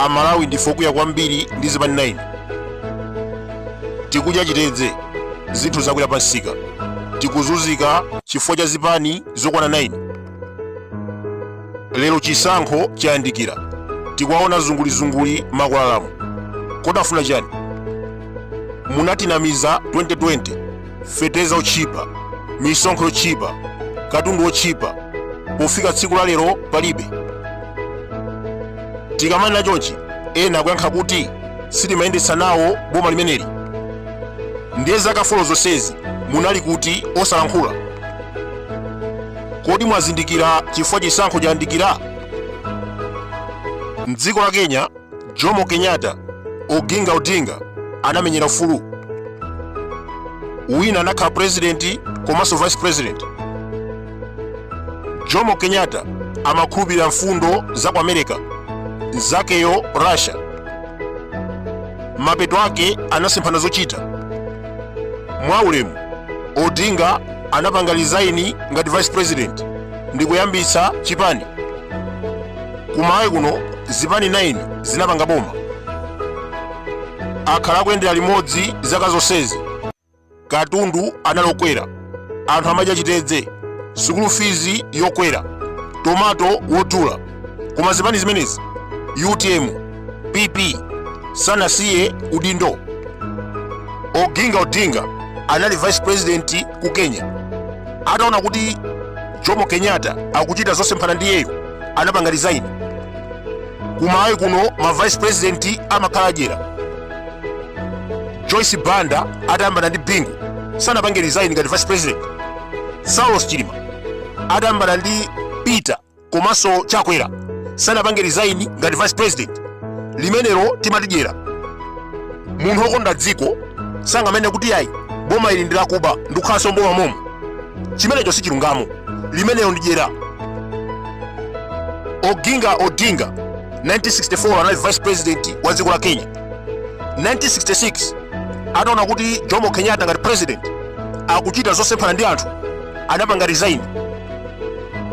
Amalawi ndife okwiya kwambiri ndi zipani 9. Tikudya chitedze, zinthu zakwera pa msika, tikuzunzika chifukwa cha zipani zokwana 9. Lero chisankho chayandikira, tikuwaona zungulizunguli makwalalamu. Kodi afuna chani? Munatinamiza 2020, fetereza otchipa, misonkho yotchipa, katundu wotchipa, pofika tsiku la lero palibe. Tikamanena chonchi, ena akuyankha kuti sitimayendetsa nawo boma limeneli. Ndiye zaka folo zonsezi munali kuti osalankhula? Kodi mwazindikira chifukwa chisankho chayandikira? Mdziko la Kenya, Jomo Kenyatta, Oginga Odinga anamenyera ufulu. Wina anakhala president komanso vice president. Jomo Kenyatta amakhulupirira mfundo za ku America, nzakeyo Russia. Mapeto ake anasemphana zochita. Mwaulemu, Odinga anapanga resign ngati vice president ndi kuyambitsa chipani. Ku Malawi kuno zipani 9 zinapanga boma. Akhala akuyendera limodzi zaka zonsezi. Katundu anali okwera, anthu amadya chitedze, sukulu fees yokwera, tomato wodula. Koma zipani zimenezi UTM, PP sanasiye udindo. Oginga Odinga anali vice president ku Kenya. Ataona kuti Jomo Kenyatta akuchita zosemphana ndi iyeyo, anapanga resign. Ku Malawi kuno ma vice president amakhala adyera. Joyce Banda atayambana ndi Bingu sanapange resign ngati vice president. Saulos Chilima atayambana ndi Peter komanso Chakwera sanapange resign ngati vice president. Limenelo timati dyera. Munthu wokonda dziko sangamanene kuti ayi, boma ili ndi lakuba ndikukhalanso mboma momo. Chimenecho si chilungamo, limenelo ndi dyera. Oginga Odinga 1964 anali vice president wa dziko la Kenya. 1966 ataona kuti Jomo Kenyatta ngati president akuchita zosemphana ndi anthu, anapanga resign.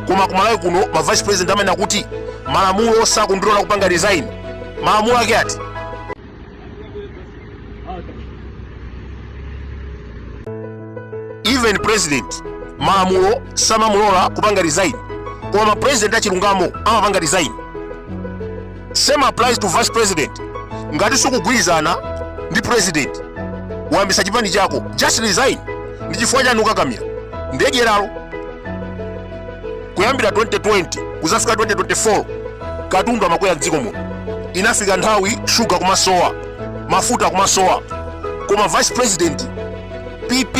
Koma ku Malawi kuno ma vice president amanena kuti malamulo sakundilola kupanga resign. Malamulo ake ati? Even president malamulo samamulola kupanga resign, koma ma president achilungamo amapanga resign. Same applies to vice president. Ngati sukugwirizana ndi president, wayambisa chipani chako, just resign. Ndi chifukwa chani ukakamira? Ndiye dyeralo. Kuyambira 2020 kuzafika 2024 katundu amakwera mdziko muno. Inafika nthawi shuga kumasowa, mafuta kumasowa, koma vice president, PP,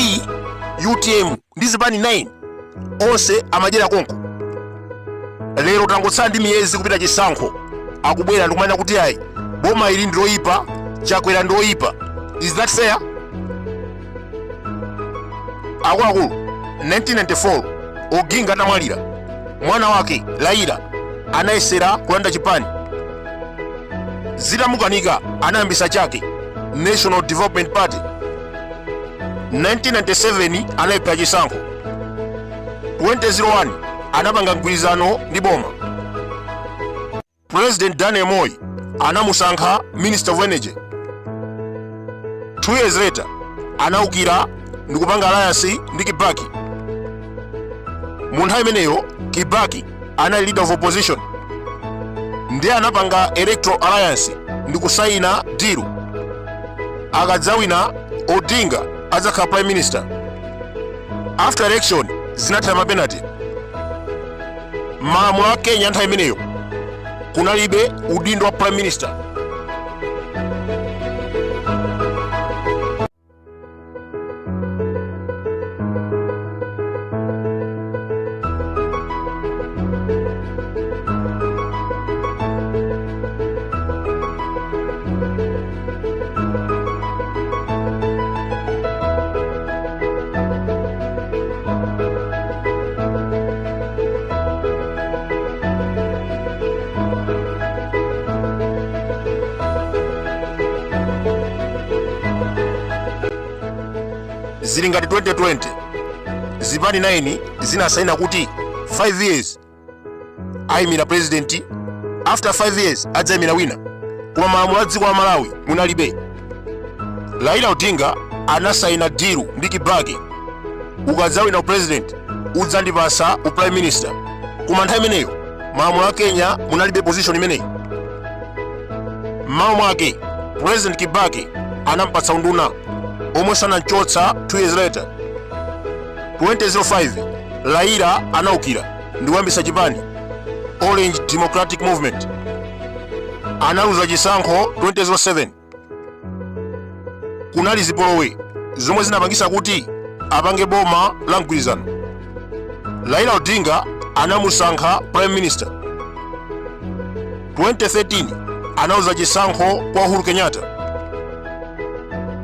UTM ndi zipani 9 onse amadyera konko. Lero tangotsala ndi miyezi kupita chisankho, akubwera ndikumanena kuti ayi, boma ili ndi loyipa, Chakwera ndi oyipa. Is that fair? Akuluakulu, 1994 Oginga atamwalira, mwana wake Raila anayesera kulanda chipani. Zitamukanika anayambisa chake, National Development Party. 1997 analephera chisankho. 2001 anapanga mgwirizano ndi boma. President Daniel Moi anamusankha Minister of Energy. 2 years later anaukira ndi kupanga alliance ndi Kibaki. Mu nthawi imeneyo Kibaki anali leader of opposition, ndiye anapanga electoral alliance ndi kusayina deal. Akadzawina, Odinga adzakhala prime minister. After election zinathera mapenalty. Malamulo a Kenya nthawi imeneyo kunalibe udindo wa prime minister. Zili ngati 2020 zipani 9 zinasaina kuti 5 years ayimira president, after 5 years adzayimira wina. Koma malamulo a dziko la Malawi munalibe. Raila Odinga anasaina deal ndi Kibaki, ukadzawina upresident udzandipasa uprime minister. Koma nthawi imeneyo malamulo a Kenya munalibe position imeneyi. M'malo mwake President Kibaki anampatsa unduna omwe sanamchotsa 2 years later. 2005 Raila anaukira ndi kuyambisa chipani Orange Democratic Movement. Analuza chisankho 2007. Kunali zipolowe zomwe zinapangisa kuti apange boma la mgwirizano. Raila Odinga anamusankha prime minister. 2013 analuza chisankho kwa Uhuru Kenyatta.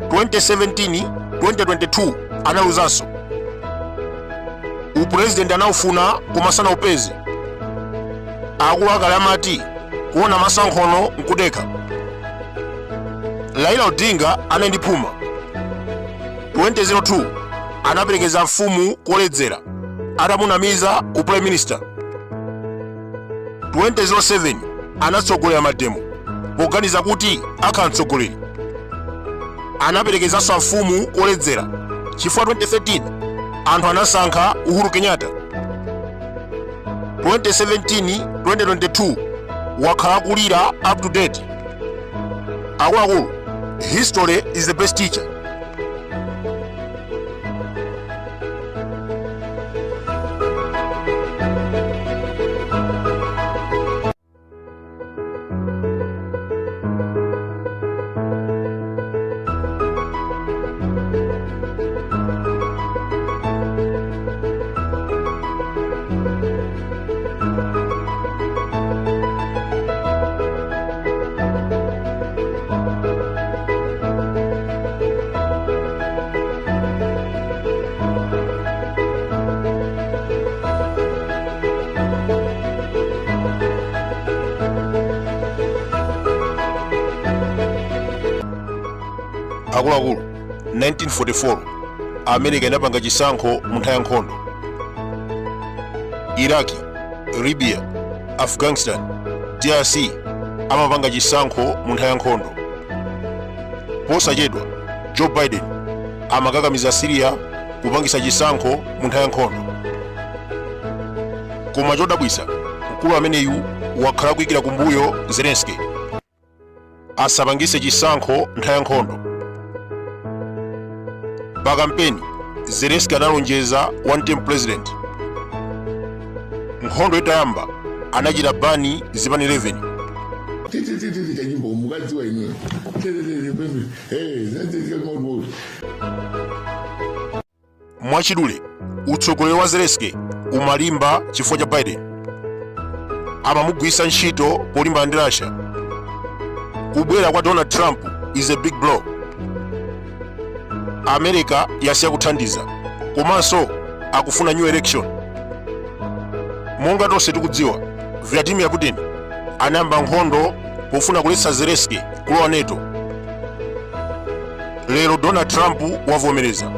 2017 2022 analuzanso. Upurezidenti anaufuna koma sanaupeze. Akulu akale amati kuona maso ankhono nkudekha. Raila Odinga anali ndi phuma. 2002 anaperekeza mfumu koledzera atamunamiza uprime minister. 2007 anatsogolera mademo poganiza kuti akhala mtsogoleri. Anaperekezanso amfumu koledzera chifukwa 2013 anthu anasankha Uhuru Kenyatta. 2017 2022 wakhala akulira up to date. Akuluakulu, history is the best teacher. Akuluakulu, 1944 America inapanga chisankho mu nthawi ya nkhondo. Iraki, Libya, Afghanistan, DRC amapanga chisankho mu nthawi ya nkhondo. Posachedwa Joe Biden amakakamiza Syria kupangisa chisankho mu nthawi ya nkhondo. Koma chodabwisa, mkulu ameneyu wakhala akuyikira kumbuyo Zelensky asapangise chisankho nthawi ya nkhondo. Pa kampeni Zelensky analonjeza one term president. Nkhondo itayamba anachita bani zipani 11. Titititi kanyimbo mukadziwa inuyo. Tititi. Mwachidule, utsogoleri wa Zelensky umalimba chifukwa cha Biden. Amamugwiritsa ntchito polimbana ndi Russia. Kubwera kwa Donald Trump is a big blow. America yasiya kuthandiza komanso akufuna new election. Monga tonse tikudziwa, Vladimir Putin anayamba nkhondo pofuna kuletsa Zelensky kulowa NATO. Lero Donald Trump wavomereza.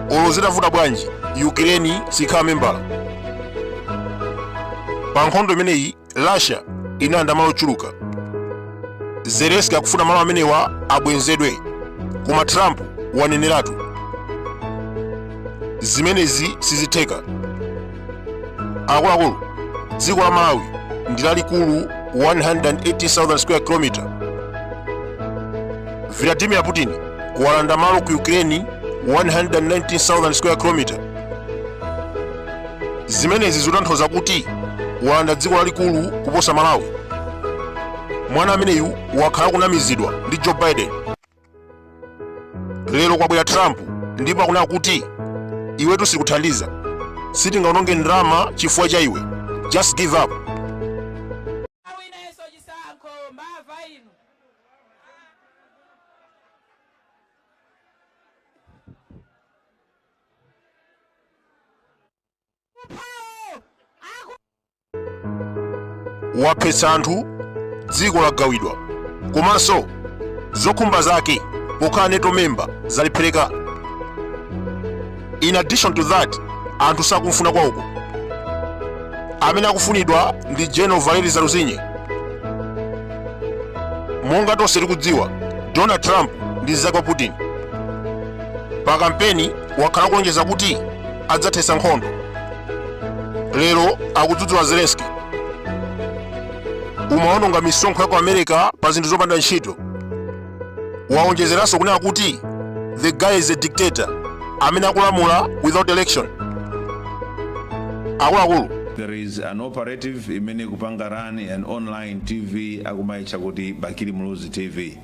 Olo zitavuta bwanji, Ukraine sikhala membala. Pa nkhondo imeneyi Russia inalanda malo ochuluka. Zelensky akufuna malo amenewa abwenzedwe, koma Trump waneneratu zimenezi sizitheka. Akuluakulu, dziko la Malawi ndi lalikulu 180,000 square kilometer. Vladimir Putin walanda malo ku Ukraine 119,000 square kilometer. Zimenezi zikutanthauza kuti walanda dziko lalikulu kuposa Malawi. Mwana ameneyu wakhala akunamizidwa ndi Joe Biden. Lero kwabwera Trump ndipo akunena kuti iwetu sikuthandiza, sitingaononge ndalama chifukwa cha iwe, just give up. Awinenso chisankho, mbava inu. Waphetsa anthu, dziko lagawidwa, komanso zokhumba zake pokhala NATO member zalephereka. In addition to that, anthu sakumfuna kwauko. Amene akufunidwa ndi General Valery Zaluzhinyi. Monga tonse tikudziwa, Donald Trump ndi mzake wa Putin. Pa kampeni wakhala kulonjeza kuti adzathetsa nkhondo. Lero akudzudzula Zelensky: "Umaononga misonkho ya ku America pa zinthu zopanda ntchito." Waonjezeranso kunena kuti the guy is a dictator amene akulamula without election. Akuluakulu, There is an operative imene kupanga run an online TV, akumaitcha kuti Bakili Muluzi TV.